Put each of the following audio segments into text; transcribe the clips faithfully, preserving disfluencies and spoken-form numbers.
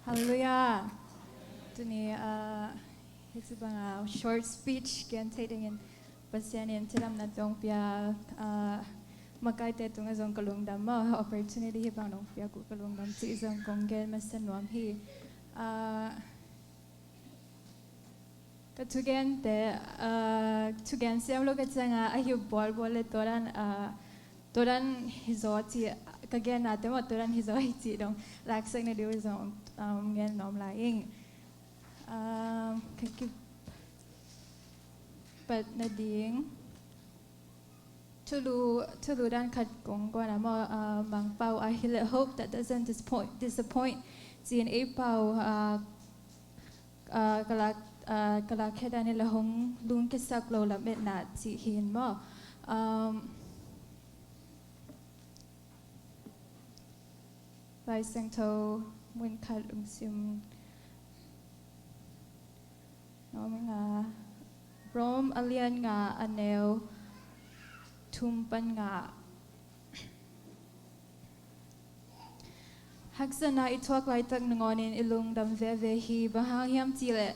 Halleluiah. Tuni, ah, hici banga short speech gen thei dingin Pasian in cidamna tawng pia, ah, makaite tungah zong ka lungdam maw, opportunity hi bang nong pia uh ka lungdam cih zong kong gen masa nuam hi. Ah, ka thugente, ah, thugen siam lo ka cianga a hi bawlbawl le tua dan, ah, tua dan hi zaw ci ka genna te maw, tua dan hi zaw hi ci dong laksak na ding uh zong, um, gen nuam lai ing. Um, ka kipat na ding. Thulu, thulu dan khat kong guan a maw, ah, Mangpau a hi le hope that doesn't disappoint, disappoint. Ci-in ei pau, ah, ah, ka lak, ah, ka lak khia dan hi le hong lungkiasak lo lametna ci hi in maw. Um, Lai Siangtho mun khat ong sim nuam ing a, Rom a lian nga a neu thum pan nga. Haksatna i thuak laitak nangawnin i lungdam veve hi, bang hang hiam cihleh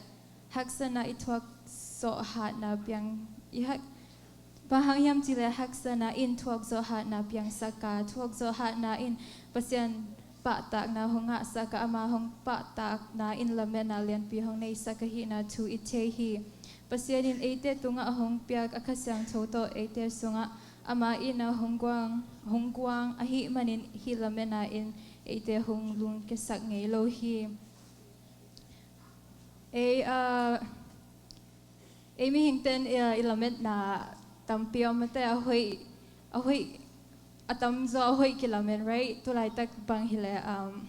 haksatna i thuak zawh hatna piang, i hak, bang hang hiam cihleh haksatna in thuak zawh hatna piangsak a, thuak zawh hatna in Pasian pahtakna hong ngahsak a, ama hong pahtakna in lametna lianpi hong neisak ahihna thu i thei hi. Pasian in eite tungah a hong piak a Kha Siangtho tawh eite sungah ama itna hong guang, hong guang ahih manin hih lametna in eite hong lungkiasak ngei lo hi. Ei, ah, ei mihingten, ah, i lametna tampi om mate, a hoih, a hoih, a tamzaw a hoih kilamen, right? Tulaitak bang hileh, um,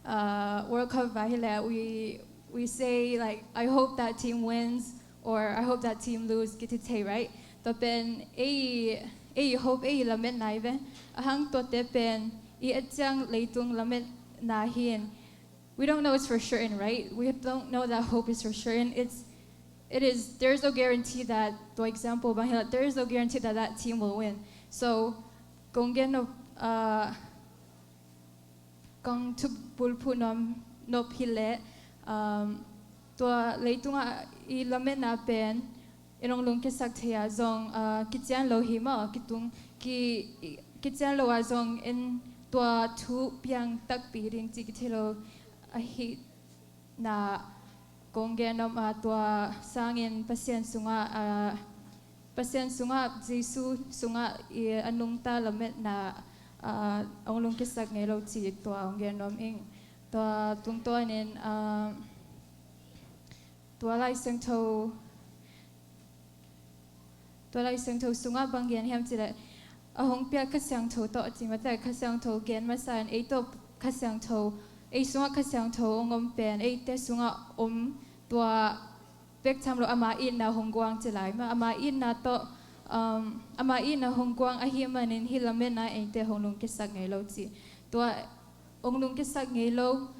uh, World Cup va hileh, we, we say, like, "I hope that team wins," or "I hope that team lose," kiti thei, right? Tua pen ei, ei hope, ei lametna hi ve. Ahang tuate pen i et ciang leitung lametna hi in, we don't know it's for certain, right? We don't know that hope is for certain. It's, it is, there's no guarantee that, for example, bang hileh, there is no guarantee that that team will win. So, kong gen nop, uh, kong thubulphuh nuam nop hileh, um, tua leitungah i lametna pen in hong lungkiasak thei a zong, ah, kician lo hi maw, kitung, ki, kician lo a zong in tua thu piang takpi ding ci kithei lo ahihna kong gen om a, tua sangin Pasian sungah, ah, Pasian sungah, Jesu sungah i a nungta lametna, ah, hong lungkiasak ngei lo ci tua hong gen om ing. Tua tungtawnin, ah, tua Lai Siangtho, tua Lai Siangtho sungah bang gen hiam cileh, a hong piak Kha Siangtho tawh a ci mate, Kha Siangtho gen masa in ei tawh Kha Siangtho, ei sungah Kha Siangtho hong om pen eite sungah om tua bek tham lo ama itna hong guang ci lai mah, ama itna tawh, um, ama itna hong guang ahih manin hih lametna eite hong lungkiasak ngei lo ci. Tua hong lungkiasak ngei lo,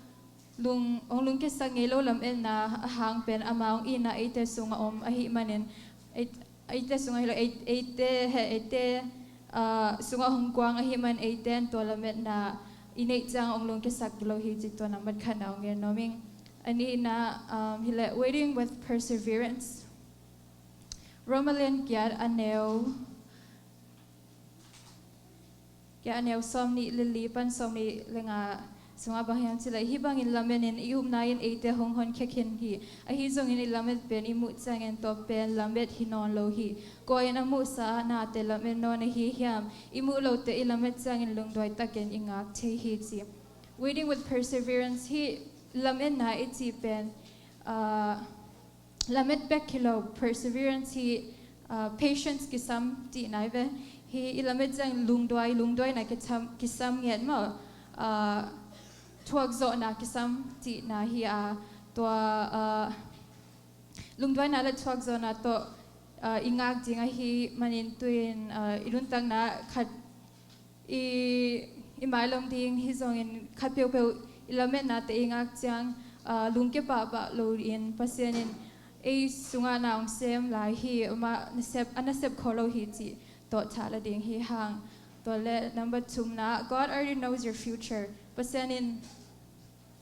lung, hong lungkiasak ngei lo lametna a hang pen ama hong itna eite sungah om ahih manin, ei, eite sungah hi lo, ei, eite he, eite, ah, sungah hong guang ahih man eite in tua lametna i neih ciang hong lungkiasak lo hi ci tua nambat khatna hong gen nuam ing. A nihna, um, hileh waiting with perseverance. Rom a lian giat a neu, giat a neu sawmnih le li pan sawmnih le nga sungah bang hiam cileh, hih bangin lamenin i upna in eite hong honkhia khin hi. Ahi zongin i lamet pen i muh ciangin tua pen lamet hi nawn lo hi. Kua in a muhsa ah nate lamet nawn ahi hiam? I muh lote i lamet ciangin lungduai takin i ngak thei hi ci. Waiting with perseverance, hih lametna i cih pen, ah, lamet bek hi lo, perseverance hi, ah, patience kisam cihna hi ve. Hih i lamet ciang lungduai, lungduaina kisam, kisam ngiat maw, ah, thuakzawhna kisam cihna hi a, tua, ah, lungduaina le thuakzawhna tawh, ah, i ngak ding ahih manin tu-in, ah, i nuntakna khat i, i mailam ding hi zongin khat peuhpeuh i lametnate i ngak ciang, ah, lungkia pahpah loin Pasian in ei sungah na hong sem lai hi, amah nasep, a nasep khol lo hi cih tawh tha la ding hi hang. Tua le number thumna, God already knows your future. Pasian in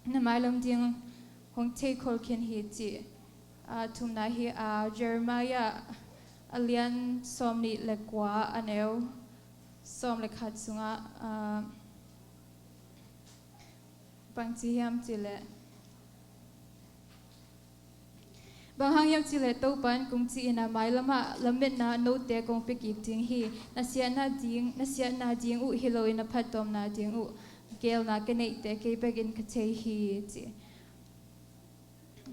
na mailam ding hong theikhol khin hi, ci. A thumna hi, a Jeremiah a lian sawmnih le kua, a neu sawm le khat sungah, a, bang ci hiam cih leh, bang hang hiam cih leh Topa in kong ci-in a, mailamah lametna note kong pia kik ding hi. Na siatna ding, na siatna ding uh hi loin na phattuamna ding uh geelna ka neihte kei bekin ka thei hi, ci.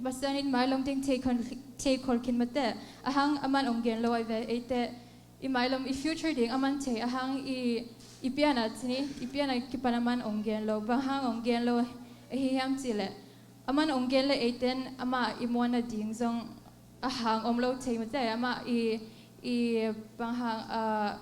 Pasian in mailam ding theikhol, theikhol khin mate, a hang aman ong gen lo ai ve, eite i mailam, i future ding aman thei, a hang i, i pianna ci ni, i pianna kipan aman ong gen lo. Bang hang ong gen lo ahi hiam cih leh, aman ong gen leh eiten amah i muanna ding zong a hang om lo thei mate, amah i, i bang hang, ah,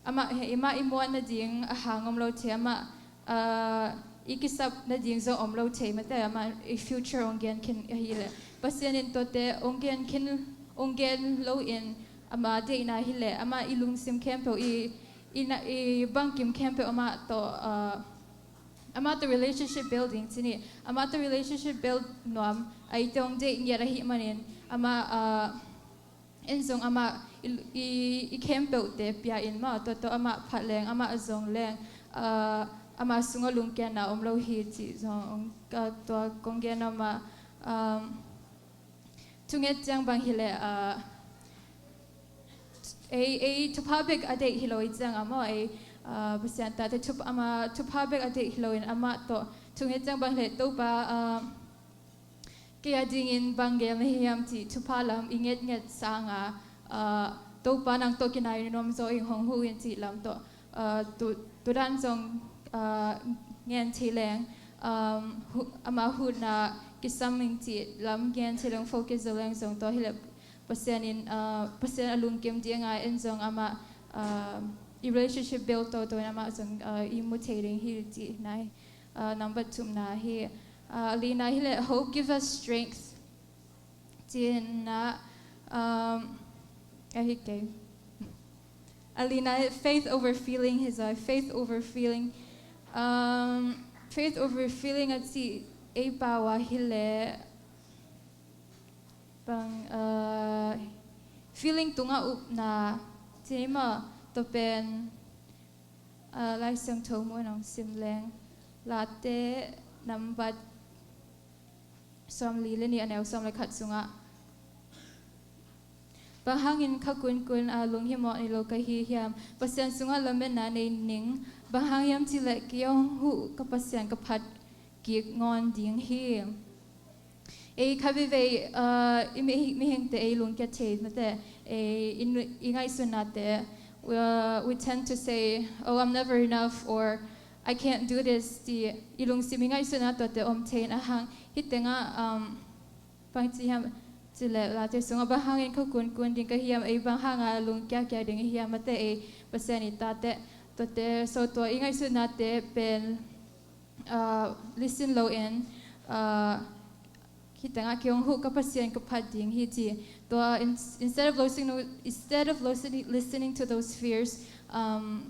amah, he, amah i muanna ding a hang om lo thei, amah, ah, i kisap nading zong om lo thei mate, amah i future ong gen khin ahih leh. Pasian in tuate ong gen khin, ong gen loin ama deihna hi leh, amah i lungsim khempeuh, i, i, na, i bangkim khempeuh amah tawh, ah, amah tawh relationship building ci ni, amah tawh relationship build nuam, eite ong deih ngiat ahih manin, amah, ah, en zong amah i, i, i khempeuhte pia in maw, tua tawh amah phat leng, amah zong leng, ah, amah sungah lungkiatna om lo hi, cih zong ong, ah, tua kong gen nuam a, um, thunget ciang bang hi leh, ah, ei, ei thupha bek a deih hi lo i ciang a maw, ei, ah, Pasian tate thup-, amah thupha bek a deih hi loin amah tawh thunget ciang bang hi leh Topa, ah, kei a dingin bang gel na hi hiam cih thupha lam i ngetnget sanga, ah, Topa nang tawh kinai nuam zaw ing, hong huh in cih lam tawh, ah, tu, tu dan zong, ah, ngen thei leng, um, hu, amah huhna kisam ing cih lam ngen thei leng, focus zaw leng zong tua hi leh Pasian in, ah, Pasian a lungkim dinga en zong amah, ah, i relationship build toto in amah zong, ah, i mu thei ding hi cih nai. Ah, number thumna hi, ah, a lina hi leh, hope give us strength. Cihna, um, ahi kei. A lina hi, faith over feeling hi zaw, faith over feeling. Um, faith over feeling a cih ei pau a hi leh, bang, uh, feeling tungah upna, ci ni maw, tua pen, ah, Lai Siangtho mun ong sim leng, Late nambat sawmli le nih, a neu sawm le khat sungah, bang hangin kha kunkun a lunghimawh nei lo ka hi hiam? Pasian sungah lametna nei ning. Bang hang hiam cih leh kei hong huh ka Pasian ka phat kik ngawn ding hi. Ei kha veivei, uh, i mi-, mihingte ei lungkia thei mate, ei i nu-, i ngaihsutnate, uh, we tend to say, "Oh, I'm never enough," or, "I can't do this," ti i lungsim i ngaihsutna tuate om thei in a hang. Hih tengah, um, bang ci hiam cih leh Late sungah bang hangin kha kunkun ding ka hiam, ei bang hanga lungkiakia ding i hiam mate, ei Pasian i tate, tuate, so tua i ngaihsutnate pen, uh, listen lo in, uh, hih tengah kei hong huh ka Pasian ka phat ding hi ci. Tua in, instead of listening, instead of listening, listening to those fears, um,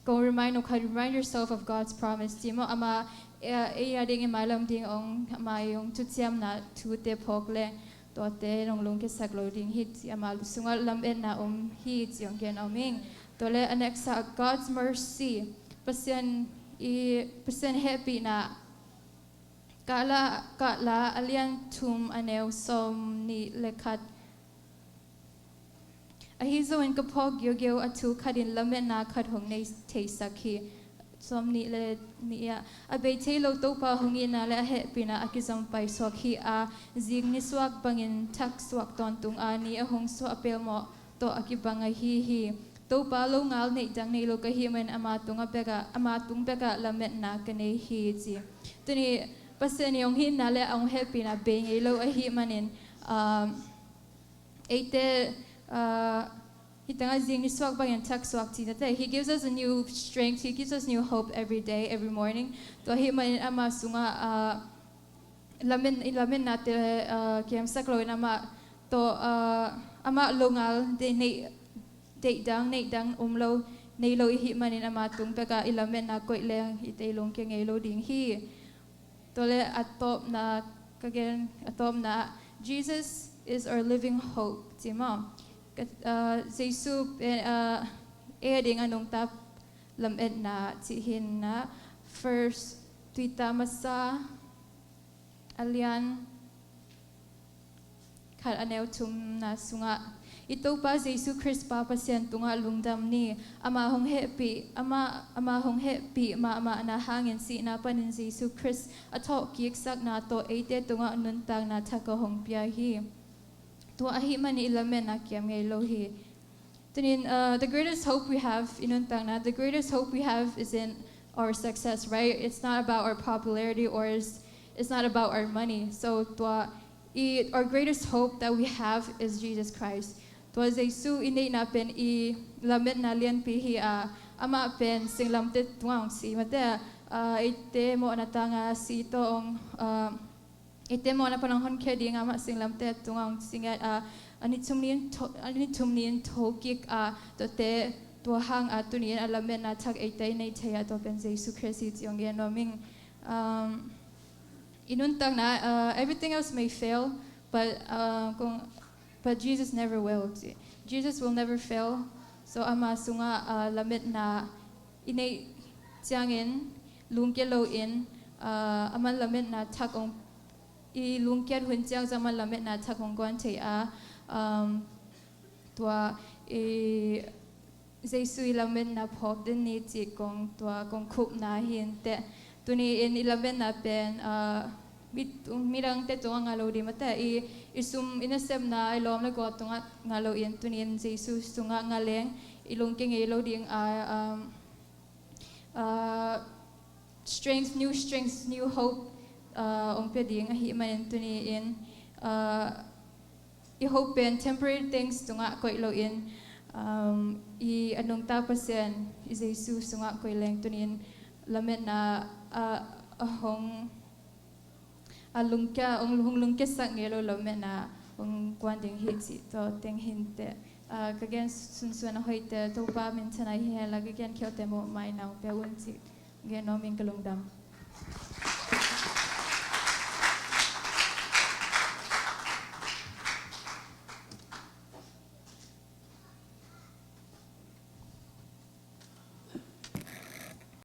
kong remind, kong remind yourself of God's promise. Ci maw, ama, eh, ei a ding, i mailam ding ong, ama ei ong thuciamna thute phawk leng, tuate nong lungkiasak lo ding hi ci, ama sungah lametna om hi ci ong gen om ing. Tua leh a next ah, God's mercy. Pasian i, Pasian hehpihna. Kahla, Kahla a lian thum, a neu sawmnih le khat. Ahi zongin ka phawk giogio a thu khatin lametna khat hong nei theisak hi. Sawmnih le nih ah, a bei thei lo Topa hong itna le a hehpihna a kizom paisuak hi a, zing nisuak bangin thaksuak tawntung a, ni a hong suah a pelmawh tawh a kibang ahi hi. Topa, longal neih dang nei lo ka hih manin ama tungah bekah, ama tung bekah lametna ka nei hi, ci. Tuni Pasian i hong itna le a hong hehpihna bei ngei lo ahih manin, um, eite, uh, hih tengah zing nisuak bangin thaksuak cih nate, He gives us a new strength, He gives us new hope every day, every morning. Tua ahih manin ama sungah, uh, lamen, i lametnate, uh, kiamsak loin amah tawh, uh, amah longal deih, neih, deih dang, neih dang om lo, nei lo i hih manin ama tung bekah i lametna koih leng i teilung kia ngei lo ding hi. Tua le a tawpna, ka gen a tawpna, Jesus is our living hope, ci maw. Ka, uh, Jesu pen, uh, ei a ding a nungta lametna cih hi na, First Peter masa a lian khat a neu thumna sungah, i Topa Jesu Khrist pa Pasian tungah lungdam ni. Ama hong hehpih, ama, ama hong hehpih mahmahna hangin sihna panin Jesu Khrist a thawhkiksakna tawh eite tungah nuntakna thak a hong pia hi. Tua ahih manin i lametna kiam ngei lo hi. Tunin, uh, the greatest hope we have i nuntakna, the greatest hope we have is in our success, right? It's not about our popularity or is, it's not about our money. So tua, i, our greatest hope that we have is Jesus Christ. Tua Jesu i neihna pen i lametna lianpi hi a, amah pen singlamte tungah hong si mate, uh, eite mawhna tanga si tawh hong, uh, eite mawhna pan hong honkhia ding a, amah singlamte tungah hong si ngiat a, a ni thum ni-in tho-, a ni thum ni-in thokik a, tuate tua hang a tuni-in a lametna thak eite i nei thei a, tua pen Jesu Khrist hi ci hong gen nuam ing. Um, i nuntakna, uh, everything else may fail, but, uh, kong, but Jesus never will. Jesus will never fail. So ama sungah, uh, lametna i neih ciangin lungkia loin, uh, aman lametna thak hong, i lungkiat hun ciang zong aman lametna thak hong guan thei a, um, tua i Jesu i lametna phawk den ni cih kong, tua kong khupna hi inteh. Tuni-in i lametna pen, uh, mi, midangte tungah ngah lo ding mate, i, i sum i nasepna i lawm le gual tungah ngah loin tuni-in Jesu sungah ngah leng i lungkia ngei lo ding a, um, uh, strength, new strength, new hope, uh, hong pia ding ahih manin tuni-in, uh, i hope pen temporary things tungah koih loin, um, i a nungta Pasian i Jesu sungah koih leng tuni-in lametna, uh, a hong, a lungkia, hong, hong lungkiasak ngei lo lametna hong guan ding hi cih tua teng hi inteh. Uh, ka gen sunsun a hoihte Topa minthanna hi hen la, ka gen khialte mawhmaina hong pia un cih gen nuam ing, ka lungdam.